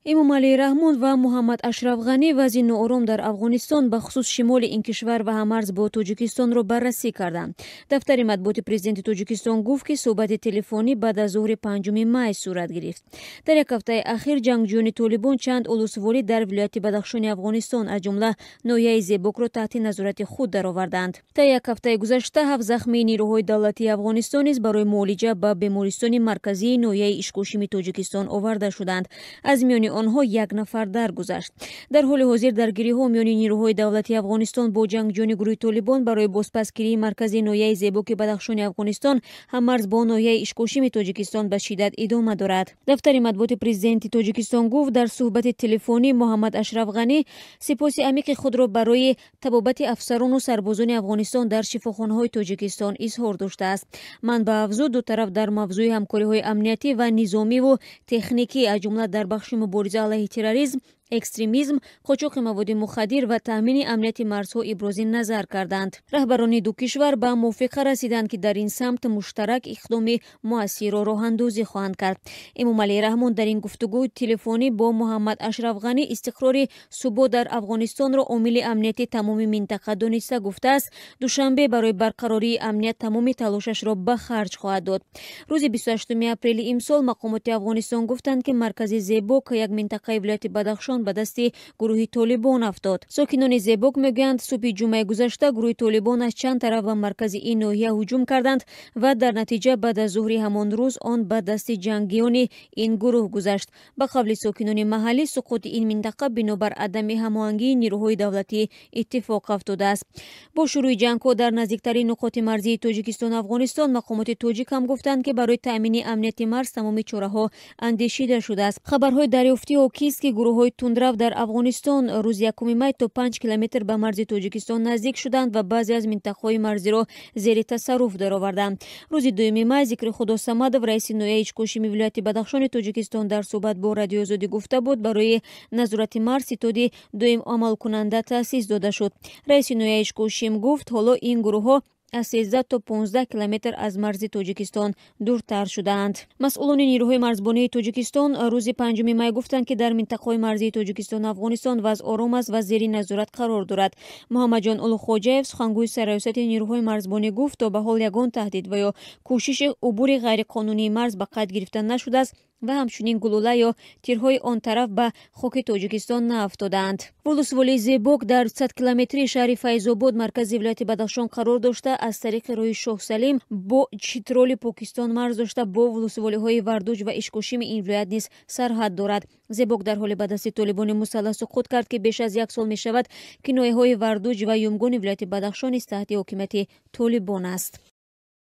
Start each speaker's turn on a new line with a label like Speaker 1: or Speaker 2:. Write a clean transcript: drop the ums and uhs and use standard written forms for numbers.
Speaker 1: Эмомалӣ Раҳмон ва Муҳаммад Ашраф Ғанӣ вазъи ноором дар Афғонистон, ба хусус шимоли ин кишвар ва ҳаммарз бо Тоҷикистонро баррасӣ карданд. Дафтари матбуоти президенти Тоҷикистон гуфт, ки суҳбати телефонӣ баъд аз зуҳри 5 май сурат гирифт. Дар як ҳафтаи ахир ҷангҷӯёни Толибон чанд улусворӣ дар вилояти Бадахшони Афғонистон, аз ҷумла ноҳияи Зебокро таҳти назорати худ дароварданд. Та як ҳафтаи гузашта ҳафт захмии нирӯҳои давлатии Афғонистон низ барои муолиҷа ба бемористони марказии ноҳияи Ишкошими Тоҷикистон оварда шуданд. Аз миёни онҳо як нафар даргузашт. Дар ҳоли ҳозир даргириҳо миёни нирӯҳои давлатии Афғонистон бо ҷангҷӯёни гурӯҳи Толибон барои бозпасгирии маркази ноҳияи Зебоки Бадахшони Афғонистон, ҳаммарз бо ноҳияи Ишкошими Тоҷикистон, ба шиддат идома дорад. Дафтари матбуоти президенти Тоҷикистон гуфт, дар суҳбати телефонӣ Муҳаммад Ашраф Ғанӣ сипоси амиқи худро барои табобати афсарону сарбозони Афғонистон дар шифохонаҳои Тоҷикистон изҳор доштааст. Манбаъ афзуд, ду тараф дар мавзӯи ҳамкориҳои амниятӣ ва низомиву техникӣ, аз ҷумла дар бахши мубориза алайҳи терроризм, экстремизм, қочоқи маводи мухаддир ва таъмини амнияти марзҳо ибрози назар карданд. Раҳбарони ду кишвар ба мувофиқа расиданд, ки дар ин самт муштарак иқдоми муассирро роҳандозӣ хоҳанд кард. Эмомалӣ Раҳмон дар ин гуфтугӯи телефонӣ бо Муҳаммад Ашраф Ғанӣ истиқрори субот дар Афғонистонро омили амнияти тамоми минтақа дониста гуфтааст, Душанбе барои барқарории амният тамоми талошашро ба харҷ хоҳад дод. Рӯзи 28 апрели имсол мақомоти Афғонистон гуфтанд, ки маркази Зебок, як минтақаи вилояти Бадахшон, ба дасти гурӯҳи Толибон афтод. Сокинони Зебок мегӯянд, субҳи ҷумъаи гузашта гурӯҳи Толибон аз чанд тараф ба маркази ин ноҳия ҳуҷум карданд ва дар натиҷа баъд аз зуҳри ҳамон рӯз он ба дасти ҷангиёни ин гурӯҳ гузашт. Ба қавли сокинони маҳаллӣ, суқути ин минтақа бинобар адами ҳамоҳангии нирӯҳои давлатӣ иттифоқ афтодааст. Бо шурӯи ҷангҳо дар наздиктарин нуқоти марзии Тоҷикистону Афғонистон, мақомоти тоҷик ҳам гуфтанд, ки барои таъмини амнияти марз тамоми чораҳо андешида шудааст. Хабарҳои дарёфтӣ ҳокист, ки гурӯҳҳои тундрав дар Афғонистон рӯзи 1 май то 5 километр ба марзи Тоҷикистон наздик шуданд ва баъзе аз минтақаҳои марзиро зери тасарруф дароварданд. Рӯзи 2 май Зикри Худо Самадов, раиси ноҳияи Ишкошими вилояти Бадахшони Тоҷикистон, дар суҳбат бо Радиои Озодӣ гуфта буд, барои назорати марз ситоди доим амалкунанда таъсис дода шуд. Раиси ноҳияи Ишкошим гуфт, ҳоло ин гурӯҳҳо аз 13 то 15 километр аз марзи Тоҷикистон дуртар шудаанд. Масъулони нирӯҳои марзбонии Тоҷикистон рӯзи 5 май гуфтанд, ки дар минтақаҳои марзии Тоҷикистону Афғонистон вазъ ором аст ва зери назорат қарор дорад. Муҳаммадҷон Улуғхоҷаев, сухангӯи сарраёсати нирӯҳои марзбонӣ, гуфт, то ба ҳол ягон таҳдид ва ё кӯшиши убури ғайриқонунии марз ба қайд гирифта нашудааст ва ҳамчунин гулӯла ё тирҳои он тараф ба хоки Тоҷикистон наафтодаанд. Вулусволии Зебок дар 100 километрии шаҳри Файзобод, маркази вилояти Бадахшон, қарор дошта, аз тариқи роҳи Шоҳсалим бо Читроли Покистон марз дошта, бо вулусволиҳои Вардуҷ ва Ишкошими ин вилоят низ сарҳад дорад. Зебок дар ҳоле ба дасти толибони мусаллаҳ суқут кард, ки беш аз як сол мешавад, ки ноҳияҳои Вардуҷ ва Юмгони вилояти Бадахшон низ таҳти ҳокимияти Толибон аст.